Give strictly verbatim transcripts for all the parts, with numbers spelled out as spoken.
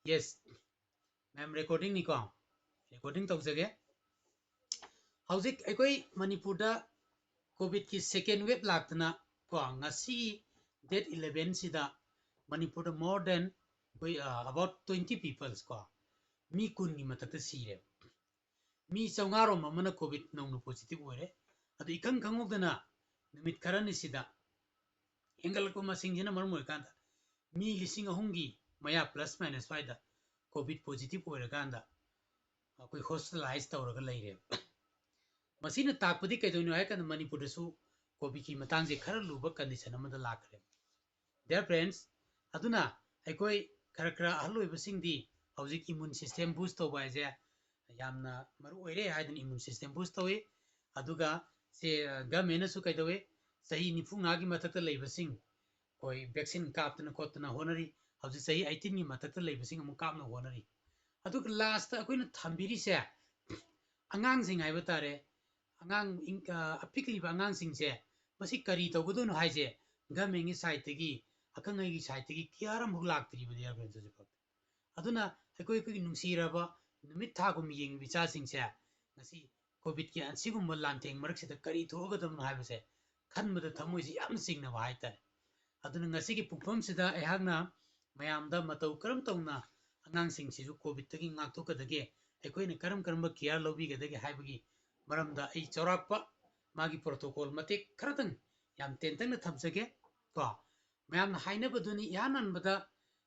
Yes, ma'am, recording ꯅꯤꯀꯣ, recording ꯇꯧꯖꯒꯦ꯫ ꯍꯧꯖꯤꯛ ꯑꯩꯈꯣꯏ ꯃꯅꯤꯄꯨꯔꯗ COVID ꯀꯤ second wave ꯂꯥꯛꯇꯅ ꯀꯣ, ꯉꯁꯤ date eleven ꯁꯤꯗ ꯃꯅꯤꯄꯨꯔꯗ more than ꯑꯩꯈꯣꯏ, ꯑ, about twenty peoples ꯀꯣ, ꯃꯤ ꯀꯨꯟꯒꯤ ꯃꯊꯛꯇ ꯁꯤꯔꯦ꯫ ꯃꯤ ꯆꯥꯝꯃꯉꯥꯔꯣꯝ ꯑꯃꯅ COVID ꯅꯧꯅ positive ꯑꯣꯏꯔꯦ꯫ ꯑꯗꯨ ꯏꯈꯪ ꯈꯪꯍꯧꯗꯅ ꯅꯨꯃꯤꯠ ꯈꯔꯅꯤꯁꯤꯗ ꯍꯦꯟꯒꯠꯂꯛꯄ ꯃꯁꯤꯡꯁꯤꯅ ꯃꯔꯝ ꯑꯣꯏꯔꯀꯥꯟꯗ ꯃꯤ ꯂꯤꯁꯤꯡ ꯑꯍꯨꯝꯒꯤ ꯃꯌꯥ plus minus ꯁ꯭ꯋꯥꯏꯗ COVID positive ꯑꯣꯏꯔꯀꯥꯟꯗ ꯑꯩꯈꯣꯏ hospitalize ꯇꯧꯔꯒ ꯂꯩꯔꯦꯕ꯫ ꯃꯁꯤꯅ ꯇꯥꯛꯄꯗꯤ ꯀꯩꯗꯧꯅꯣ ꯍꯥꯏ ꯀꯥꯟꯗ ꯃꯅꯤꯄꯨꯔꯗꯁꯨ COVID ꯀꯤ ꯃꯇꯥꯡꯁꯦ ꯈꯔ ꯂꯨꯕ condition ꯑꯃꯗ ꯂꯥꯛꯈ꯭ꯔꯦ꯫ Dear friends, ꯑꯗꯨꯅ ꯑꯩꯈꯣꯏ ꯈꯔ ꯈꯔ ꯑꯍꯜ ꯑꯣꯏꯕꯁꯤꯡꯗꯤ ꯍꯧꯖꯤꯛ immune system boost ꯇꯧꯕ ꯍꯥꯏꯁꯦ ꯌꯥꯝꯅ ꯃꯔꯨ ꯑꯣꯏꯔꯦ ꯍꯥꯏꯗꯅ immune system boost ꯇꯧꯏ꯫ ꯑꯗꯨꯒ ꯁꯦ, government ꯅꯁꯨ ꯀꯩꯗꯧꯏ? ꯆꯍꯤ ꯅꯤꯐꯨ ꯃꯉꯥꯒꯤ ꯃꯊꯛꯇ ꯂꯩꯕꯁꯤꯡ ꯑꯩꯈꯣꯏ vaccine ꯀꯥꯞꯇꯅ ꯈꯣꯠꯇꯅ ꯍꯣꯠꯅꯔꯤ꯫ ꯍꯧꯖꯤꯛ ꯆꯍꯤ eighteen ꯒꯤ ꯃꯊꯛꯇ ꯂꯩꯕꯁꯤꯡ ꯑꯃꯨꯛ ꯀꯥꯞꯅꯕ ꯍꯣꯠꯅꯔꯤ꯫ ꯑꯗꯨꯒ last ꯑꯩꯈꯣꯏꯅ ꯊꯝꯕꯤꯔꯤꯁꯦ ꯑꯉꯥꯡꯁꯤꯡ ꯍꯥꯏꯕ ꯇꯥꯔꯦ, ꯑꯉꯥꯡ ꯏꯪ-, ꯑ, ꯑꯄꯤꯛꯂꯤꯕ ꯑꯉꯥꯡꯁꯤꯡꯁꯦ ꯃꯁꯤ ꯀꯔꯤ ꯇꯧꯒꯗꯣꯏꯅꯣ ꯍꯥꯏꯁꯦ government ꯀꯤ side ꯇꯒꯤ, ꯑꯈꯪ ꯑꯍꯩꯒꯤ side ꯇꯒꯤ care ꯑꯃꯐꯥꯎ ꯂꯥꯛꯇ꯭ꯔꯤꯕꯅꯤ ꯍꯧꯖꯤꯛꯐꯥꯎ꯫ ꯑꯗꯨꯅ ꯑꯩꯈꯣꯏ, ꯑꯩꯈꯣꯏꯒꯤ ꯅꯨꯡꯁꯤꯔꯕ ꯅꯨꯃꯤꯠ ꯊꯥꯒꯨꯝ ꯌꯦꯡꯉꯤꯕ ꯏꯆꯥꯁꯤꯡꯁꯦ ꯉꯁꯤ COVID ꯀꯤ ꯑꯁꯤꯒꯨꯝꯕ ꯂꯥꯟꯊꯦꯡ ꯃꯔꯛꯁꯤꯗ ꯀꯔꯤ ꯊꯣꯛꯑꯒꯗꯕꯅꯣ ꯍꯥꯏꯕꯁꯦ ꯈꯟꯕꯗ ꯊꯃꯣꯏꯁꯤ ꯌꯥꯝ ꯆꯤꯡꯅꯕ ꯍꯥꯏꯇꯥꯔꯦ꯫ ꯑꯗꯨꯅ ꯉꯁꯤꯒꯤ ꯄꯨꯡꯐꯝꯁꯤꯗ ꯑꯩꯍꯥꯛꯅ ꯃꯌꯥꯝꯗ ꯃꯇꯧ ꯀꯔꯝ ꯇꯧꯅ ꯑꯉꯥꯡꯁꯤꯡꯁꯤꯁꯨ COVID ꯇꯒꯤ ꯉꯥꯛꯊꯣꯛꯀꯗꯒꯦ, ꯑꯩꯈꯣꯏꯅ ꯀꯔꯝ ꯀꯔꯝꯕ care ꯂꯧꯕꯤꯒꯗꯒꯦ ꯍꯥꯏꯕꯒꯤ ꯃꯔꯝꯗ ꯑꯩ ꯆꯥꯎꯔꯥꯛꯄ ꯃꯥꯒꯤ protocol ꯃꯇꯦꯛ ꯈꯔꯇꯪ ꯌꯥꯝ ꯇꯦꯟꯇꯛꯅ ꯊꯝꯖꯒꯦ ꯀꯣ꯫ ꯃꯌꯥꯝꯅ ꯍꯥꯏꯅꯕꯗꯨꯅꯤ, ꯏꯍꯥꯟ ꯍꯥꯟꯕꯗ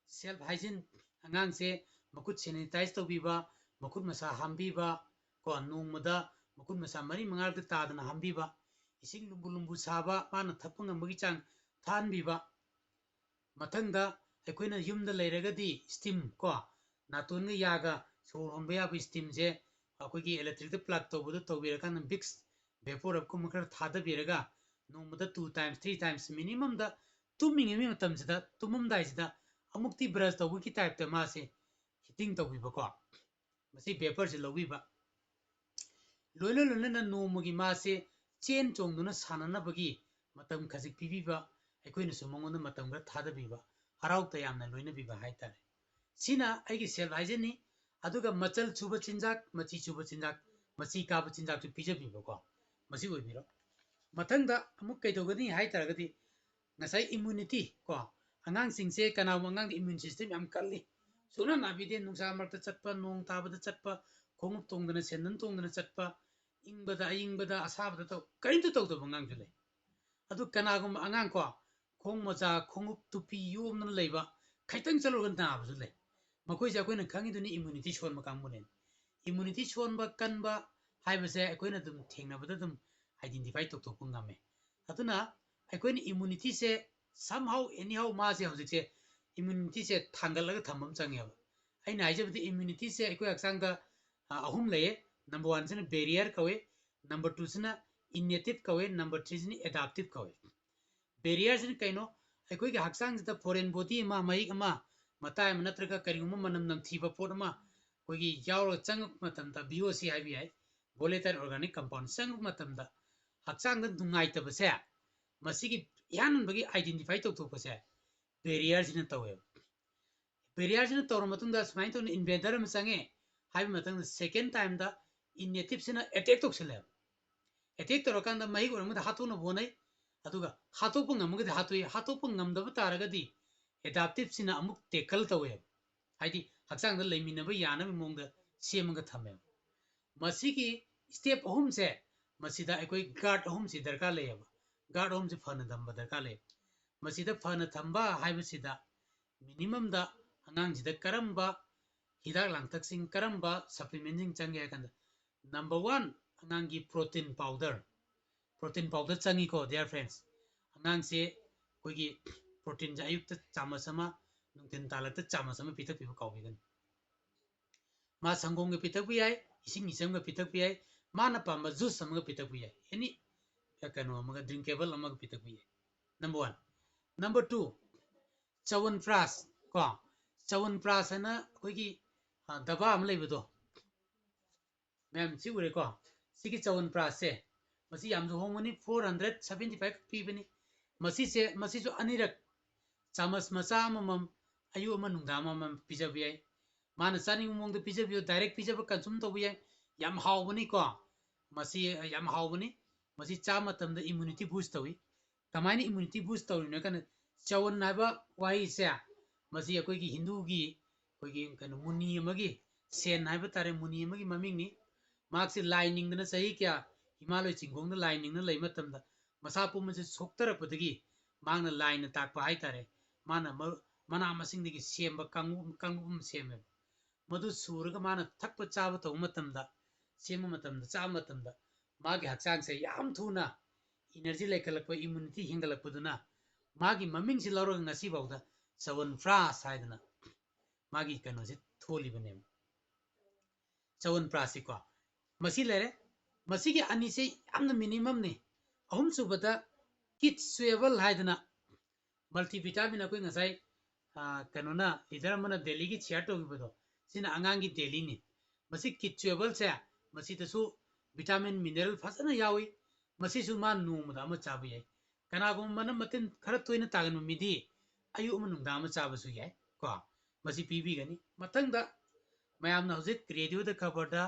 self hygiene, ꯑꯉꯥꯡꯁꯦ ꯃꯈꯨꯠ sanitize ꯇꯧꯕꯤꯕ, ꯃꯈꯨꯠ ꯃꯁꯥ ꯍꯥꯝꯕꯤꯕ ꯀꯣ, ꯅꯣꯡꯃꯗ ꯃꯈꯨꯠ ꯃꯁꯥ ꯃꯔꯤ ꯃꯉꯥꯔꯛꯇ ꯇꯥꯗꯅ ꯍꯥꯝꯕꯤꯕ, ꯏꯁꯤꯡ ꯂꯨꯝꯕꯨ ꯂꯨꯝꯕꯨ ꯁꯥꯕ ꯃꯥꯅ ꯊꯛꯄ ꯉꯝꯕꯒꯤ ꯆꯥꯡ ꯊꯛꯍꯟꯕꯤꯕ꯫ ꯃꯊꯪꯗ ꯑꯩꯈꯣꯏꯅ ꯌꯨꯝꯗ ꯂꯩꯔꯒꯗꯤ steam ꯀꯣ, ꯅꯥꯇꯣꯟꯒ ꯌꯥꯒ ꯁꯣꯔ ꯍꯣꯟꯕ ꯌꯥꯕ steam ꯁꯦ ꯑꯩꯈꯣꯏꯒꯤ electric ꯇ plug ꯇꯧꯕꯗꯣ ꯇꯧꯕꯤꯔꯀꯥꯟꯗ Vicks vapor rub ꯀꯨꯝꯕ ꯈꯔ ꯊꯥꯗꯕꯤꯔꯒ ꯅꯣꯡꯃꯗ two times, three times minimum ꯗ ꯇꯨꯝꯃꯤꯉꯩ ꯃꯇꯝꯁꯤꯗ, ꯇꯨꯝꯃꯝꯗꯥꯏꯁꯤꯗ ꯑꯃꯨꯛꯇꯤ brush ꯇꯧꯕꯒꯤ type ꯇ ꯃꯥꯁꯦ heating ꯇꯧꯕꯤꯕꯀꯣ, ꯃꯁꯤ vapor ꯁꯦ ꯂꯧꯕꯤꯕ꯫ ꯂꯣꯏꯅ ꯂꯣꯏꯅꯅ ꯅꯣꯡꯃꯒꯤ ꯃꯥꯁꯦ ꯆꯦꯟ ꯆꯣꯡꯗꯨꯅ ꯁꯥꯟꯅꯅꯕꯒꯤ ꯃꯇꯝ ꯈꯖꯤꯛ ꯄꯤꯕꯤꯕ, ꯑꯩꯈꯣꯏꯅꯁꯨ ꯃꯉꯣꯟꯗ ꯃꯇꯝ ꯈꯔ ꯊꯥꯗꯕꯤꯕ, ꯍꯔꯥꯎ ꯇꯌꯥꯝꯅ ꯂꯣꯏꯅꯕꯤꯕ ꯍꯥꯏꯇꯥꯔꯦ꯫ ꯁꯤꯅ ꯑꯩꯒꯤ self hygiene ꯅꯤ꯫ ꯑꯗꯨꯒ ꯃꯆꯜ ꯁꯨꯕ ꯆꯤꯟꯖꯥꯛ, ꯃꯆꯤ ꯁꯨꯕ ꯆꯤꯟꯖꯥꯛ, ꯃꯆꯤ ꯀꯥꯕ ꯆꯤꯟꯖꯥꯛꯁꯨ ꯄꯤꯖꯕꯤꯕꯀꯣ꯫ ꯃꯁꯤ ꯑꯣꯏꯕꯤꯔꯣ꯫ ꯃꯊꯪꯗ ꯑꯃꯨꯛ ꯀꯩꯗꯧꯒꯅꯤ ꯍꯥꯏ ꯇꯥꯔꯒꯗꯤ, ꯉꯁꯥꯏ immunity ꯀꯣ, ꯑꯉꯥꯡꯁꯤꯡꯁꯦ ꯀꯅꯥꯒꯨꯝꯕ ꯑꯉꯥꯡꯗ immune system ꯌꯥꯝ ꯀꯜꯂꯤ, ꯁꯨꯡꯅꯥ ꯅꯥꯕꯤꯗꯦ, ꯅꯨꯡꯁꯥ ꯃꯔꯛꯇ ꯆꯠꯄ, ꯅꯣꯡ ꯇꯥꯕꯗ ꯆꯠꯄ, ꯈꯣꯡꯎꯞ ꯇꯣꯡꯗꯅ ꯁꯦꯟꯗꯟ ꯇꯣꯡꯗꯅ ꯆꯠꯄ, ꯏꯪꯕꯗ ꯑꯏꯪꯕꯗ ꯑꯁꯥꯕꯗ ꯇꯧ, ꯀꯔꯤꯝꯇ ꯇꯧꯗꯕ ꯑꯉꯥꯡꯁꯨ ꯂꯩ꯫ ꯑꯗꯨ ꯀꯅꯥꯒꯨꯝꯕ ꯑꯉꯥꯡ ꯀꯣ, ꯈꯣꯡ ꯃꯣꯖꯥ, ꯈꯣꯡꯎꯞ, ꯇꯨꯄꯤ ꯌꯣꯝꯗꯅ ꯂꯩꯕ, ꯈꯤꯇꯪ ꯆꯠꯂꯨꯔꯒ ꯅꯥꯕꯁꯨ ꯂꯩ꯫ ꯃꯈꯣꯏꯁꯦ ꯑꯩꯈꯣꯏꯅ ꯈꯪꯉꯤꯗꯨꯅꯤ immunity ꯁꯣꯟꯕ ꯀꯥꯡꯕꯨꯅꯦ꯫ Immunity ꯁꯣꯟꯕ ꯀꯟꯕ ꯍꯥꯏꯕꯁꯦ ꯑꯩꯈꯣꯏꯅ ꯑꯗꯨꯝ ꯊꯦꯡꯅꯕꯗ ꯑꯗꯨꯝ identify ꯇꯧꯊꯣꯛꯄ ꯉꯝꯃꯦ꯫ ꯑꯗꯨꯅ ꯑꯩꯈꯣꯏꯅ immunity ꯁꯦ somehow anyhow ꯃꯥꯁꯦ ꯍꯧꯖꯤꯛꯁꯦ immunity ꯁꯦ ꯊꯥꯡꯒꯠꯂꯒ ꯊꯝꯕ ꯑꯃ ꯆꯪꯉꯦꯕ꯫ ꯑꯩꯅ ꯍꯥꯏꯖꯕꯗꯤ immunity ꯁꯦ ꯑꯩꯈꯣꯏ ꯍꯛꯆꯥꯡꯗ, ꯑ, ꯑꯍꯨꯝ ꯂꯩꯌꯦ꯫ Number one ꯁꯤꯅ barrier ꯀꯧꯏ, number two ꯁꯤꯅ innative ꯀꯧꯏ, number three ꯁꯤꯅ adaptive ꯀꯧꯏ꯫ Barrier ꯁꯤꯅ ꯀꯩꯅꯣ? ꯑꯩꯈꯣꯏꯒꯤ ꯍꯛꯆꯥꯡꯁꯤꯗ foreign body ꯑꯃ, ꯃꯍꯤꯛ ꯑꯃ, ꯃꯇꯥꯏ ꯑꯃ ꯅꯠꯇ꯭ꯔꯒ ꯀꯔꯤꯒꯨꯝꯕ ꯃꯅꯝ ꯅꯝꯊꯤꯕ ꯄꯣꯠ ꯑꯃ ꯑꯩꯈꯣꯏꯒꯤ ꯌꯥꯎꯔꯒ ꯆꯪꯉꯛꯄ ꯃꯇꯝꯗ, V O C ꯍꯥꯏꯕ ꯌꯥꯏ, volatile organic compound ꯆꯪꯉꯛꯄ ꯃꯇꯝꯗ ꯍꯛꯆꯥꯡꯗ ꯅꯨꯡꯉꯥꯏꯇꯕꯁꯦ, ꯃꯁꯤꯒꯤ ꯏꯍꯥꯟ ꯍꯥꯟꯕꯒꯤ identify ꯇꯧꯊꯣꯛꯄꯁꯦ barrier ꯁꯤꯅ ꯇꯧꯋꯦꯕ꯫ Barrier ꯁꯤꯅ ꯇꯧꯔ ꯃꯇꯨꯡꯗ ꯁꯨꯃꯥꯏꯅ ꯇꯧꯅ invader ꯑꯃ ꯆꯪꯉꯦ ꯍꯥꯏꯕ ꯃꯇꯝꯗ, second time ꯗ innative ꯁꯤꯅ attack ꯇꯧꯁꯜꯂꯦꯕ꯫ Attack ꯇꯧꯔꯀꯥꯟꯗ ꯃꯍꯤꯛ ꯑꯣꯏꯔꯝꯃꯒꯗꯤ ꯍꯥꯠꯇꯣꯛꯅꯕ ꯍꯣꯠꯅꯩ, ꯑꯗꯨꯒ ꯍꯥꯠꯇꯣꯛꯄ ꯉꯝꯃꯒꯗꯤ ꯍꯥꯠꯇꯣꯛꯏ, ꯍꯥꯠꯇꯣꯛꯄ ꯉꯝꯗꯕ ꯇꯥꯔꯒꯗꯤ adaptive ꯁꯤꯅ ꯑꯃꯨꯛ tackle ꯇꯧꯋꯦꯕ, ꯍꯥꯏꯗꯤ ꯍꯛꯆꯥꯡꯗ ꯂꯩꯃꯤꯟꯅꯕ ꯌꯥꯅꯕꯒꯤ ꯃꯑꯣꯡꯗ ꯁꯦꯝꯃꯒ ꯊꯝꯃꯦꯕ꯫ ꯃꯁꯤꯒꯤ step ꯑꯍꯨꯝꯁꯦ, ꯃꯁꯤꯗ ꯑꯩꯈꯣꯏ guard ꯑꯍꯨꯝꯁꯤ ꯗꯔꯀꯥꯔ ꯂꯩꯌꯦꯕ꯫ Guard ꯑꯍꯨꯝꯁꯤ ꯐꯅ ꯊꯝꯕ ꯗꯔꯀꯥꯔ ꯂꯩ꯫ ꯃꯁꯤꯗ ꯐꯅ ꯊꯝꯕ ꯍꯥꯏꯕꯁꯤꯗ minimum ꯗ ꯑꯉꯥꯡꯁꯤꯗ ꯀꯔꯝꯕ ꯍꯤꯗꯥꯛ ꯂꯥꯡꯊꯛꯁꯤꯡ, ꯀꯔꯝꯕ supplement ꯁꯤꯡ ꯆꯪꯒꯦ ꯍꯥꯏ ꯀꯥꯟꯗ, number one, ꯑꯉꯥꯡꯒꯤ protein powder꯫ Protein powder ꯆꯪꯉꯤꯀꯣ, dear friends꯫ ꯑꯉꯥꯡꯁꯦ ꯑꯩꯈꯣꯏꯒꯤ protein ꯁꯦ ꯑꯌꯨꯛꯇ ꯆꯥꯃꯁ ꯑꯃ, ꯅꯨꯡꯊꯤꯟ ꯇꯥꯜꯂꯛꯇ ꯆꯥꯃꯁ ꯑꯃ ꯄꯤꯊꯛꯄꯤꯕ ꯀꯥꯎꯕꯤꯒꯅꯨ꯫ ꯃꯥ ꯁꯪꯒꯣꯝꯒ ꯄꯤꯊꯛꯄ ꯌꯥꯏ, ꯏꯁꯤꯡ ꯏꯆꯝꯒ ꯄꯤꯊꯛꯄ ꯌꯥꯏ, ꯃꯥꯅ ꯄꯥꯝꯕ juice ꯑꯃꯒ ꯄꯤꯊꯛꯄ ꯌꯥꯏ, any ꯀꯩꯅꯣ ꯑꯃꯒ, drinkable ꯑꯃꯒ ꯄꯤꯊꯛꯄ ꯌꯥꯏ꯫ Number one꯫ Number two, ꯆꯋꯟꯄ꯭ꯔꯥꯁ ꯀꯣ, ꯆꯋꯟꯄ꯭ꯔꯥꯁ ꯍꯥꯏꯅ ꯑꯩꯈꯣꯏꯒꯤ, ꯑ, ꯗꯕꯥ ꯑꯃ ꯂꯩꯕꯗꯣ, ꯃꯌꯥꯝ ꯁꯤ ꯎꯔꯦꯀꯣ꯫ ꯁꯤꯒꯤ ꯆꯋꯟꯄ꯭ꯔꯥꯁꯁꯦ, ꯃꯁꯤ ꯌꯥꯝꯁꯨ ꯍꯣꯡꯕꯅꯤ, four hundred seventy five ꯈꯛ ꯄꯤꯕꯅꯤ꯫ ꯃꯁꯤꯁꯦ, ꯃꯁꯤꯁꯨ ꯑꯅꯤꯔꯛ ꯆꯥꯃꯁ ꯃꯆꯥ ꯑꯃꯃꯝ ꯑꯌꯨꯛ ꯑꯃ ꯅꯨꯡꯗꯥꯡ ꯑꯃ ꯑꯃ ꯄꯤꯖꯕ ꯌꯥꯏ꯫ ꯃꯥꯅ ꯆꯥꯅꯤꯡꯕ ꯃꯑꯣꯡꯗ ꯄꯤꯖꯕꯤꯌꯨ, direct ꯄꯤꯖꯕ consume ꯇꯧꯕ ꯌꯥꯏ꯫ ꯌꯥꯝ ꯍꯥꯎꯕꯅꯤꯀꯣ꯫ ꯃꯁꯤ, ꯑ, ꯌꯥꯝ ꯍꯥꯎꯕꯅꯤ꯫ ꯃꯁꯤ ꯆꯥꯕ ꯃꯇꯝꯗ immunity boost ꯇꯧꯏ꯫ ꯀꯃꯥꯏꯅ immunity boost ꯇꯧꯔꯤꯅꯣ ꯍꯥꯏ ꯀꯥꯟꯗ, ꯆꯋꯟ ꯍꯥꯏꯕ ꯋꯥꯍꯩꯁꯦ, ꯃꯁꯤ ꯑꯩꯈꯣꯏꯒꯤ ꯍꯤꯟꯗꯨꯒꯤ, ꯑꯩꯈꯣꯏꯒꯤ ꯀꯩꯅꯣ, ꯃꯨꯅꯤ ꯑꯃꯒꯤ, ꯁꯦꯟ ꯍꯥꯏꯕ ꯇꯥꯔꯦ, ꯃꯨꯅꯤ ꯑꯃꯒꯤ ꯃꯃꯤꯡꯅꯤ꯫ ꯃꯍꯥꯛꯁꯦ ꯂꯥꯏ ꯅꯤꯡꯗꯅ ꯆꯍꯤ ꯀꯌꯥ ꯍꯤꯃꯥꯂꯣꯏ ꯆꯤꯡꯈꯣꯡꯗ ꯂꯥꯏ ꯅꯤꯡꯗꯨꯅ ꯂꯩ ꯃꯇꯝꯗ, ꯃꯁꯥ ꯄꯨꯝꯕꯁꯦ ꯁꯣꯛꯇꯔꯛꯄꯗꯒꯤ ꯃꯍꯥꯛꯅ ꯂꯥꯏꯅ ꯇꯥꯛꯄ ꯍꯥꯏ ꯇꯥꯔꯦ, ꯃꯥꯅ ꯃꯔꯨ-, ꯃꯅꯥ ꯃꯁꯤꯡꯗꯒꯤ ꯁꯦꯝꯕ ꯀꯥꯡꯉꯨ-, ꯀꯥꯡꯉꯨꯞ ꯑꯃ ꯁꯦꯝꯃꯦꯕ꯫ ꯃꯗꯨ ꯁꯨꯔꯒ ꯃꯥꯅ ꯊꯛꯄ ꯆꯥꯕ ꯇꯧꯕ ꯃꯇꯝꯗ, ꯁꯦꯝꯕ ꯃꯇꯝꯗ, ꯆꯥꯕ ꯃꯇꯝꯗ, ꯃꯥꯒꯤ ꯍꯛꯆꯥꯡꯁꯦ ꯌꯥꯝ ꯊꯨꯅ energy ꯂꯩꯈꯠꯂꯛꯄ, immunity ꯍꯦꯟꯒꯠꯂꯛꯄꯗꯨꯅ, ꯃꯥꯒꯤ ꯃꯃꯤꯡꯁꯤ ꯂꯧꯔꯒ ꯉꯁꯤꯐꯥꯎꯗ ꯆꯋꯟ ꯄ꯭ꯔꯥꯁ ꯍꯥꯏꯗꯅ ꯃꯥꯒꯤ ꯀꯩꯅꯣꯁꯦ ꯊꯣꯜꯂꯤꯕꯅꯦꯕ꯫ ꯆꯋꯟ ꯄ꯭ꯔꯥꯁꯁꯤꯀꯣ꯫ ꯃꯁꯤ ꯂꯩꯔꯦ꯫ ꯃꯁꯤꯒꯤ ꯑꯅꯤꯁꯦ ꯌꯥꯝꯅ minimumꯅꯤ꯫ ꯑꯍꯨꯝꯁꯨꯕꯗ kids chewable ꯍꯥꯏꯗꯅ multivitamin ꯑꯩꯈꯣꯏ ꯉꯁꯥꯏ, ꯑ, ꯀꯩꯅꯣꯅ, leader ꯑꯃꯅ ꯗꯦꯜꯂꯤꯒꯤ share ꯇꯧꯈꯤꯕꯗꯣ, ꯁꯤꯅ ꯑꯉꯥꯡꯒꯤ dailyꯅꯤ꯫ ꯃꯁꯤ kids chewableꯁꯦ, ꯃꯁꯤꯗꯁꯨ vitamin, mineral ꯐꯖꯅ ꯌꯥꯎꯏ꯫ ꯃꯁꯤꯁꯨ ꯃꯥ ꯅꯣꯡꯃꯗ ꯑꯃ ꯆꯥꯕ ꯌꯥꯏ꯫ ꯀꯅꯥꯒꯨꯝꯕ ꯃꯅꯝ ꯃꯊꯤ ꯈꯔ ꯇꯣꯏꯅ ꯇꯥꯒꯟꯕ ꯃꯤꯗꯤ ꯑꯌꯨꯛ ꯑꯃ ꯅꯨꯡꯗꯥꯡ ꯑꯃ ꯆꯥꯕꯁꯨ ꯌꯥꯏ ꯀꯣ꯫ ꯃꯁꯤ ꯄꯤꯕꯤꯒꯅꯤ꯫ ꯃꯊꯪꯗ ꯃꯌꯥꯝꯅ ꯍꯧꯖꯤꯛ radioꯗ, ꯈꯕꯔꯗ,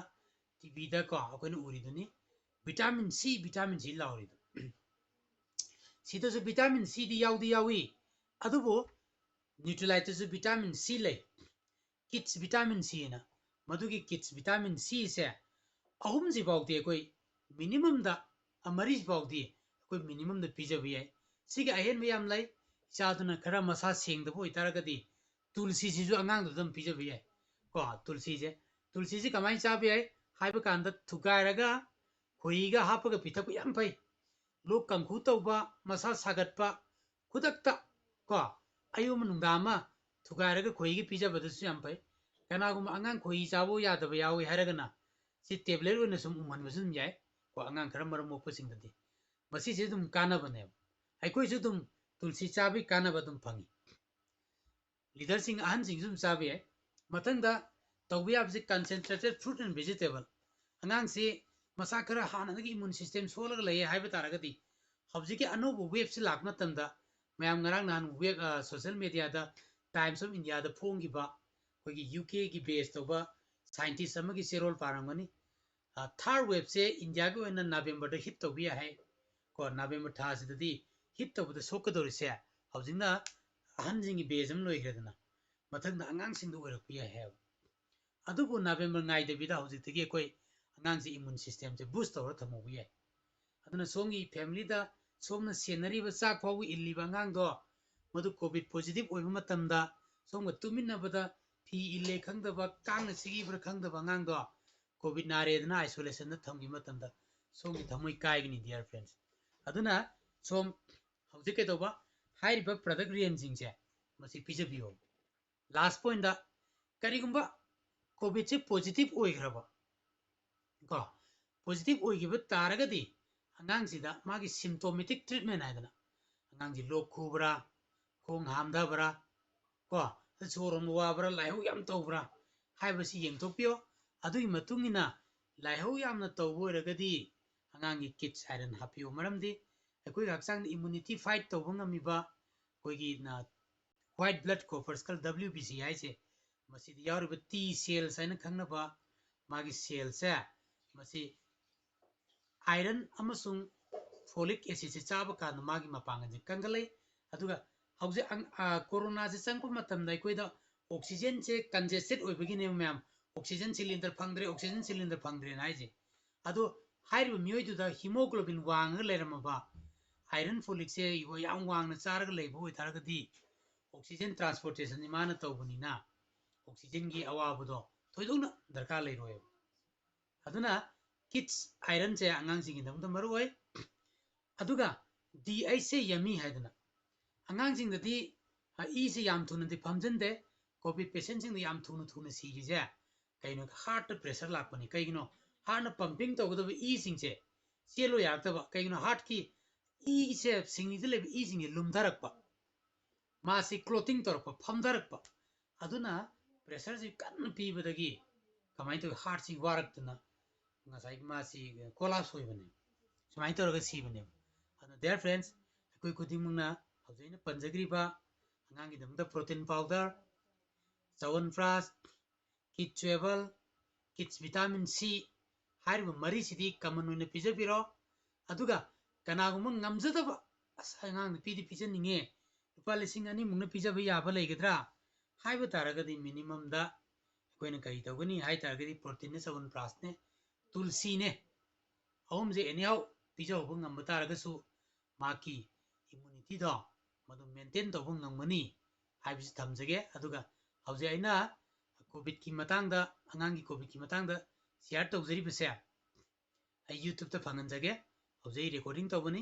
TVꯗ ꯀꯣ ꯑꯩꯈꯣꯏꯅ ꯎꯔꯤꯗꯨꯅꯤ, vitamin C, vitamin C ꯂꯥꯎꯔꯤꯗꯣ꯫ ꯁꯤꯗꯁꯨ vitamin Cꯗꯤ ꯌꯥꯎꯗꯤ ꯌꯥꯎꯏ, ꯑꯗꯨꯕꯨ Nutraliteꯇꯁꯨ vitamin C ꯂꯩ, kids vitamin Cꯅ꯫ ꯃꯗꯨꯒꯤ kids vitamin Cꯁꯦ ꯑꯍꯨꯝꯁꯤ ꯐꯥꯎꯗꯤ ꯑꯩꯈꯣꯏ minimumꯗ, ꯑ, ꯃꯔꯤꯁꯤ ꯐꯥꯎꯗꯤ ꯑꯩꯈꯣꯏ minimumꯗ ꯄꯤꯖꯕ ꯌꯥꯏ꯫ ꯁꯤꯒꯤ ꯑꯍꯦꯟꯕ ꯌꯥꯝ ꯂꯩ꯫ ꯏꯆꯥꯗꯨꯅ ꯈꯔ ꯃꯁꯥ ꯁꯦꯡꯗꯕ ꯑꯣꯏꯇꯥꯔꯒꯗꯤ ꯇꯨꯜꯁꯤꯁꯤꯁꯨ ꯑꯉꯥꯡꯗꯨꯗ ꯑꯗꯨꯝ ꯄꯤꯖꯕ ꯌꯥꯏ ꯀꯣ꯫ ꯇꯨꯜꯁꯤꯁꯦ, ꯇꯨꯜꯁꯤꯁꯦ ꯀꯃꯥꯏꯅ ꯆꯥꯕ ꯌꯥꯏ ꯍꯥꯏꯕ ꯀꯥꯟꯗ, ꯊꯨꯒꯥꯏꯔꯒ ꯈꯣꯏꯍꯤꯒ ꯍꯥꯞꯄꯒ ꯄꯤꯊꯛꯄ ꯌꯥꯝ ꯐꯩ꯫ ꯂꯣꯛ ꯀꯥꯡꯈꯨ ꯇꯧꯕ, ꯃꯁꯥ ꯁꯥꯒꯠꯄ, ꯈꯨꯗꯛꯇ ꯀꯣ, ꯑꯌꯨꯛ ꯑꯃ ꯅꯨꯡꯗꯥꯡ ꯑꯃ ꯊꯨꯒꯥꯏꯔꯒ ꯈꯣꯏꯍꯤꯒ ꯄꯤꯖꯕꯗꯁꯨ ꯌꯥꯝ ꯐꯩ꯫ ꯀꯅꯥꯒꯨꯝꯕ ꯑꯉꯥꯡ ꯈꯣꯏꯍꯤ ꯆꯥꯕ ꯌꯥꯗꯕ ꯌꯥꯎꯏ ꯍꯥꯏꯔꯒꯅ, ꯁꯤ tablet ꯑꯣꯏꯅ ꯁꯨꯝ ꯎꯝꯍꯟꯕꯁꯨ ꯑꯗꯨꯝ ꯌꯥꯏ ꯀꯣ, ꯑꯉꯥꯡ ꯈꯔ ꯃꯔꯝ ꯃꯣꯛꯄꯁꯤꯡꯗꯗꯤ꯫ ꯃꯁꯤꯁꯦ ꯑꯗꯨꯝ ꯀꯥꯟꯅꯕꯅꯦꯕ꯫ ꯑꯩꯈꯣꯏꯁꯨ ꯑꯗꯨꯝ ꯇꯨꯜꯁꯤ ꯆꯥꯕꯒꯤ ꯀꯥꯟꯅꯕ ꯑꯗꯨꯝ ꯐꯪꯉꯤ꯫ Leaderꯁꯤꯡ, ꯑꯍꯟꯁꯤꯡꯁꯨ ꯑꯗꯨꯝ ꯆꯥꯕ ꯌꯥꯏ꯫ ꯃꯊꯪꯗ ꯇꯧꯕ ꯌꯥꯕꯁꯤ concentrated fruit and vegetable꯫ ꯑꯉꯥꯡꯁꯤ ꯃꯁꯥ ꯈꯔ ꯍꯥꯟꯅꯗꯒꯤ immune system ꯁꯣꯜꯂꯒ ꯂꯩꯌꯦ ꯍꯥꯏꯕ ꯇꯥꯔꯒꯗꯤ, ꯍꯧꯖꯤꯛꯀꯤ ꯑꯅꯧꯕ waveꯁꯤ ꯂꯥꯛꯄ ꯃꯇꯝꯗ, ꯃꯌꯥꯝ ꯉꯔꯥꯡ ꯅꯍꯥꯟ wave, ꯑ, social mediaꯗ Times of Indiaꯗ ꯐꯣꯡꯈꯤꯕ ꯑꯩꯈꯣꯏꯒꯤ ꯌꯨ ꯀꯦꯒꯤ ꯕꯦꯁ ꯇꯧꯕ ꯁꯥꯏꯟꯇꯤꯁ ꯑꯃꯒꯤ ꯆꯦꯔꯣꯜ ꯄꯥꯔꯝꯒꯅꯤ꯫ ꯊꯥꯔꯠ ꯋꯦꯕꯁꯦ ꯏꯟꯗꯤꯌꯥꯒꯤ ꯑꯣꯏꯅ ꯅꯕꯦꯝꯕꯔꯗ ꯍꯤꯠ ꯇꯧꯕ ꯌꯥꯏ ꯍꯥꯏ꯫ ꯀꯣ, ꯅꯕꯦꯝꯕꯔ ꯊꯥꯁꯤꯗꯗꯤ ꯍꯤꯠ ꯇꯧꯕꯗ ꯁꯣꯛꯀꯗꯧꯔꯤꯁꯦ ꯍꯧꯖꯤꯛꯅ ꯑꯍꯟꯁꯤꯡꯒꯤ ꯕꯦꯁ ꯑꯃ ꯂꯣꯏꯈ꯭ꯔꯦꯗꯅ, ꯃꯊꯪꯗ ꯑꯉꯥꯡꯁꯤꯡꯗ ꯑꯣꯏꯔꯛꯄ ꯌꯥꯏ ꯍꯥꯏꯕ꯫ ꯑꯗꯨꯕꯨ ꯅꯕꯦꯝꯕꯔ ꯉꯥꯏꯗꯕꯤꯗ ꯍꯧꯖꯤꯛꯇꯒꯤ ꯑꯩꯈꯣꯏ ꯑꯉꯥꯡꯁꯦ ꯏꯃ꯭ꯌꯨꯟ ꯁꯤꯁꯇꯦꯝꯁꯦ ꯕꯨꯁ ꯇꯧꯔ ꯊꯝꯍꯧꯕ ꯌꯥꯏ꯫ ꯑꯗꯨꯅ ꯁꯣꯝꯒꯤ ꯐꯦꯃꯤꯂꯤꯗ ꯁꯣꯝꯅ ꯁꯦꯟꯅꯔꯤꯕ ꯆꯥꯛ ꯐꯥꯎꯕ ꯏꯜꯂꯤꯕ ꯑꯉꯥꯡꯗꯣ, ꯃꯗꯨ ꯀꯣꯚꯤꯗ ꯄꯣꯖꯤꯇꯤꯚ ꯑꯣꯏꯕ ꯃꯇꯝꯗ ꯁꯣꯝꯒ ꯇꯨꯃꯤꯟꯅꯕꯗ ꯐꯤ ꯏꯜꯂꯦ ꯈꯪꯗꯕ, ꯀꯥꯡꯅ ꯆꯤꯛꯏꯕ꯭ꯔꯥ ꯈꯪꯗꯕ ꯑꯉꯥꯡꯗꯣ ꯀꯣꯚꯤꯗ ꯅꯥꯔꯦꯗꯅ ꯑꯥꯏꯁꯣꯂꯦꯁꯟꯗ ꯊꯝꯈꯤꯕ ꯃꯇꯝꯗ ꯁꯣꯝꯒꯤ ꯊꯃꯣꯏ ꯀꯥꯏꯒꯅꯤ, dear friends꯫ ꯑꯗꯨꯅ ꯁꯣꯝ ꯍꯧꯖꯤꯛ ꯀꯩꯗꯧꯕ, ꯍꯥꯏꯔꯤꯕ ꯄ꯭ꯔꯗꯛ ꯔꯦꯟꯖꯁꯤꯡꯁꯦ ꯃꯁꯤ ꯄꯤꯖꯕꯤꯌꯣ꯫ ꯂꯥꯁ ꯄꯣꯏꯟꯗ, ꯀꯔꯤꯒꯨꯝꯕ ꯀꯣꯚꯤꯗꯁꯦ ꯄꯣꯖꯤꯇꯤꯚ ꯑꯣꯏꯈ꯭ꯔꯕ, ꯀꯣ, ꯄꯣꯖꯤꯇꯤꯚ ꯑꯣꯏꯈꯤꯕ ꯇꯥꯔꯒꯗꯤ ꯑꯉꯥꯡꯁꯤꯗ ꯃꯥꯒꯤ ꯁꯤꯝꯇꯣꯃꯦꯇꯤꯛ ꯇ꯭ꯔꯤꯠꯃꯦꯟ ꯍꯥꯏꯗꯅ, ꯑꯉꯥꯡꯁꯤ ꯂꯣꯛ ꯈꯨꯕ꯭ꯔꯥ, ꯈꯣꯡ ꯍꯥꯝꯊꯕ꯭ꯔꯥ, ꯀꯣ, ꯁꯣꯔ ꯍꯣꯟꯕ ꯋꯥꯕ꯭ꯔꯥ, ꯂꯥꯏꯍꯧ ꯌꯥꯝ ꯇꯧꯕ꯭ꯔꯥ ꯍꯥꯏꯕꯁꯤ ꯌꯦꯡꯊꯣꯛꯄꯤꯌꯣ꯫ ꯑꯗꯨꯒꯤ ꯃꯇꯨꯡ ꯏꯟꯅ ꯂꯥꯏꯍꯧ ꯌꯥꯝꯅ ꯇꯧꯕ ꯑꯣꯏꯔꯒꯗꯤ ꯑꯉꯥꯡꯒꯤ ꯀꯤꯠꯁ ꯑꯥꯏꯔꯟ ꯍꯥꯞꯄꯤꯌꯨ꯫ ꯃꯔꯝꯗꯤ ꯑꯩꯈꯣꯏꯒꯤ ꯍꯛꯆꯥꯡꯗ ꯏꯃ꯭ꯌꯨꯅꯤꯇꯤ ꯐꯥꯏꯠ ꯇꯧꯕ ꯉꯝꯃꯤꯕ ꯑꯩꯈꯣꯏꯒꯤ ꯅ-, white blood corpuscle, W B C ꯍꯥꯏꯁꯦ, ꯃꯁꯤꯗ ꯌꯥꯎꯔꯤꯕ T cells ꯍꯥꯏꯅ ꯈꯪꯅꯕ ꯃꯥꯒꯤ ꯁꯦꯜꯁꯦ, ꯃꯁꯤ ꯑꯥꯏꯔꯟ ꯑꯃꯁꯨꯡ ꯐꯣꯂꯤꯛ ꯑꯦꯁꯤꯗꯁꯦ ꯆꯥꯕ ꯀꯥꯟꯗ ꯃꯥꯒꯤ ꯃꯄꯥꯡꯒꯜꯁꯦ ꯀꯟꯒꯠꯂꯛꯏ꯫ ꯑꯗꯨꯒ ꯍꯧꯖꯤꯛ ꯑꯪ-, ꯑ, ꯀꯣꯔꯣꯅꯥꯁꯦ ꯆꯪꯉꯛꯄ ꯃꯇꯝꯗ ꯑꯩꯈꯣꯏꯗ ꯑꯣꯛꯁꯤꯖꯦꯟꯁꯦ ꯀꯟꯖꯦꯁꯇꯦꯠ ꯑꯣꯏꯕꯒꯤꯅꯦꯕ ꯃꯌꯥꯝ, ꯑꯣꯛꯁꯤꯖꯦꯟ ꯁꯤꯂꯤꯟꯗꯔ ꯐꯪꯗ꯭ꯔꯦ, ꯑꯣꯛꯁꯤꯖꯦꯟ ꯁꯤꯂꯤꯟꯗꯔ ꯐꯪꯗ꯭ꯔꯦꯅ ꯍꯥꯏꯁꯦ꯫ ꯑꯗꯣ ꯍꯥꯏꯔꯤꯕ ꯃꯤꯑꯣꯏꯗꯨꯗ ꯍꯤꯃꯣꯒ꯭ꯂꯣꯕꯤꯟ ꯋꯥꯡꯉꯒ ꯂꯩꯔꯝꯃꯕ, ꯑꯥꯏꯔꯟ ꯐꯣꯂꯤꯛꯁꯦ ꯌꯥꯝ ꯋꯥꯡꯅ ꯆꯥꯔꯒ ꯂꯩꯕ ꯑꯣꯏꯇꯥꯔꯒꯗꯤ ꯑꯣꯛꯁꯤꯖꯦꯟ ꯇ꯭ꯔꯥꯟꯁꯄꯣꯔꯇꯦꯁꯟꯁꯦ ꯃꯥꯅ ꯇꯧꯕꯅꯤꯅ ꯑꯣꯛꯁꯤꯖꯦꯟꯒꯤ ꯑꯋꯥꯕꯗꯣ ꯊꯣꯏꯗꯣꯛꯅ ꯗꯔꯀꯥꯔ ꯂꯩꯔꯣꯏꯕ꯫ ꯑꯗꯨꯅ ꯀꯤꯠꯁ ꯑꯥꯏꯔꯟꯁꯦ ꯑꯉꯥꯡꯁꯤꯡꯒꯤꯗꯃꯛꯇ ꯃꯔꯨ ꯑꯣꯏ꯫ ꯑꯗꯨꯒ D H ꯁꯦ ꯌꯝꯃꯤ ꯍꯥꯏꯗꯅ ꯑꯉꯥꯡꯁꯤꯡꯗꯗꯤ, ꯑ, ꯏꯁꯦ ꯌꯥꯝ ꯊꯨꯅꯗꯤ ꯐꯝꯖꯤꯟꯗꯦ꯫ ꯀꯣꯚꯤꯗ ꯄꯦꯁꯦꯟꯁꯤꯡꯗ ꯌꯥꯝ ꯊꯨꯅ ꯊꯨꯅ ꯁꯤꯔꯤꯁꯦ ꯀꯩꯅꯣ, ꯍꯥꯔꯠꯇ ꯄ꯭ꯔꯦꯁꯔ ꯂꯥꯛꯄꯅꯤ꯫ ꯀꯩꯒꯤꯅꯣ? ꯍꯥꯔꯠꯅ ꯄꯝꯄꯤꯡ ꯇꯧꯒꯗꯕ ꯏꯁꯤꯡꯁꯦ ꯆꯦꯜꯂꯨ ꯌꯥꯔꯛꯇꯕ꯫ ꯀꯩꯒꯤꯅꯣ? ꯍꯥꯔꯠꯀꯤ ꯏꯁꯦ, ꯁꯤꯡꯂꯤꯗ ꯂꯩꯕ ꯏꯁꯤꯡꯁꯦ ꯂꯨꯝꯊꯔꯛꯄ, ꯃꯥꯁꯤ ꯀ꯭ꯂꯣꯇꯤꯡ ꯇꯧꯔꯛꯄ, ꯐꯝꯊꯔꯛꯄ꯫ ꯑꯗꯨꯅ ꯄ꯭ꯔꯦꯁꯔꯁꯤ ꯀꯟꯅ ꯄꯤꯕꯗꯒꯤ ꯀꯃꯥꯏꯅ ꯇꯧꯋꯤ? ꯍꯥꯔꯠꯁꯤ ꯋꯥꯔꯛꯇꯅ ꯉꯁꯥꯏꯒꯤ ꯃꯥꯁꯤ ꯀꯣꯂꯥꯞꯁ ꯑꯣꯏꯕꯅꯦ꯫ ꯁꯨꯃꯥꯏꯅ ꯇꯧꯔꯒ ꯁꯤꯕꯅꯦꯕ꯫ ꯑꯗꯨꯅ dear friends, ꯑꯩꯈꯣꯏ ꯈꯨꯗꯤꯡꯃꯛꯅ ꯍꯧꯖꯤꯛ ꯑꯩꯅ ꯄꯟꯖꯈ꯭ꯔꯤꯕ ꯑꯉꯥꯡꯒꯤꯗꯃꯛꯇ protein powder, ꯆꯋꯟꯄ꯭ꯔꯥꯁ, kids chewable, kids vitamin C ꯍꯥꯏꯔꯤꯕ ꯃꯔꯤꯁꯤꯗꯤ common ꯑꯣꯏꯅ ꯄꯤꯖꯕꯤꯔꯣ꯫ ꯑꯗꯨꯒ ꯀꯅꯥꯒꯨꯝꯕ ꯉꯝꯖꯗꯕ, "ꯑꯁ, ꯑꯉꯥꯡ ꯅꯨꯄꯤꯗꯤ ꯄꯤꯖꯅꯤꯡꯉꯦ, ꯂꯨꯄꯥ ꯂꯤꯁꯤꯡ ꯑꯅꯤꯃꯨꯛꯅ ꯄꯤꯖꯕ ꯌꯥꯕ ꯂꯩꯒꯗ꯭ꯔꯥ?" ꯍꯥꯏꯕ ꯇꯥꯔꯒꯗꯤ minimum ꯗ ꯑꯩꯈꯣꯏꯅ ꯀꯔꯤ ꯇꯧꯒꯅꯤ ꯍꯥꯏ ꯇꯥꯔꯒꯗꯤ protein ꯅꯦ, ꯆꯋꯟꯄ꯭ꯔꯥꯁꯅꯦ, ꯇꯨꯜꯁꯤꯅꯦ, ꯑꯍꯨꯝꯁꯦ anyhow ꯄꯤꯖꯍꯧꯕ ꯉꯝꯕ ꯇꯥꯔꯒꯁꯨ ꯃꯍꯥꯛꯀꯤ immunity ꯗꯣ ꯃꯗꯨ maintain ꯇꯧꯕ ꯉꯝꯒꯅꯤ ꯍꯥꯏꯕꯁꯤ ꯊꯝꯖꯒꯦ꯫ ꯑꯗꯨꯒ ꯍꯧꯖꯤꯛ ꯑꯩꯅ COVID ꯀꯤ ꯃꯇꯥꯡꯗ, ꯑꯉꯥꯡꯒꯤ COVID ꯀꯤ ꯃꯇꯥꯡꯗ share ꯇꯧꯖꯔꯤꯕꯁꯦ ꯑꯩ YouTube ꯇ ꯐꯪꯍꯟꯖꯒꯦ꯫ ꯍꯧꯖꯤꯛ ꯑꯩ recording ꯇꯧꯕꯅꯤ꯫